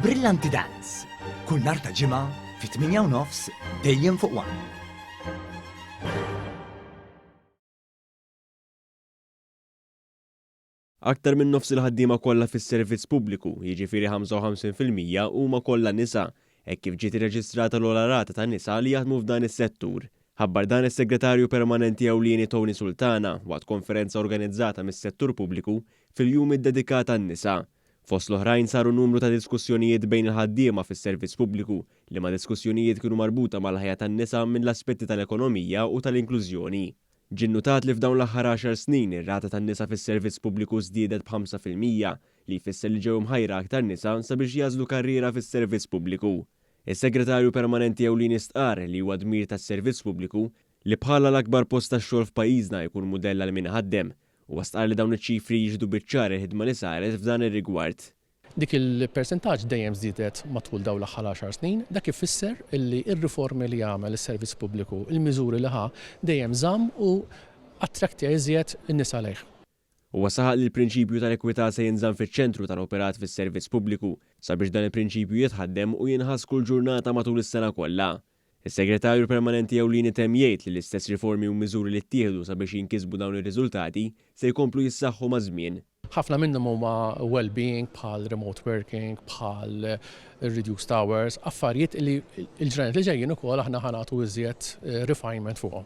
Brillanti Dance, kull nhar ta' Ġimgħa fit-8 u nofs dejjem fuq One. Aktar minn nofs il-ħaddiema kollha fis-servizz pubbliku, jiġifieri 55%, huma kollha nisa, hekk kif ġiet irreġistrata l-ogħla rata ta' nisa li jaħdmu f'dan is-settur. Ħabbar dan is-Segretarju Permanenti Ewlieni Tony Sultana waqt konferenza organizzata mis-settur pubbliku fil-jum iddedikat għan-nisa. Fost l-oħrajn saru numru ta' diskussjonijiet bejn il-ħaddiema fis-servizz pubbliku, liema diskussjonijiet kienu marbuta mal-ħajja tan-nisa mill-aspetti tal-ekonomija u tal-inklużjoni. Ġie nnutat li f'dawn l-aħħar għaxar snin ir-rata tan-nisa fis-servizz pubbliku żdiedet b'5%, li jfisser li ġew imħajra aktar nisa sabiex jagħżlu karriera fis-servizz pubbliku. Is-Segretarju Permanenti Ewlieni stqarr li huwa dmir tas-servizz pubbliku li bħala l-akbar post tax-xogħol f'pajjiżna jkun mudell għal min iħaddem. Huwa stqarr li dawn iċ-ċifri jixhdu biċ-ċar il-ħidma li saret f'dan ir-rigward. Dik il-persentaġġ dejjem żdiedet matul dawn l-aħħar għaxar snin. Dak ifisser li r-riformi li għamel is-Servizz Pubbliku, il-miżuri li ħa, dejjem żamm u attraktja iżjed in-nisa lejh. Huwa saħaq li l-prinċipju tal-ekwità se jinżamm fiċ-ċentru tal-operat fis-Servizz Pubbliku sabiex dan il-prinċipju jitħaddem u jinħass kull ġurnata matul is-sena kollha. Is-Segretarju Permanenti Ewlieni temm jgħid li l-istess riformi u miżuri li ttieħdu sabiex jinkisbu dawn ir-riżultati se jkomplu jissaħħu maż-żmien. Ħafna minnhom huma well-being bħal remote working, bħal reduced hours, affarijiet li l-ġranet li ġejjin ukoll aħna ħa nagħtu iżjed refinement fuqhom.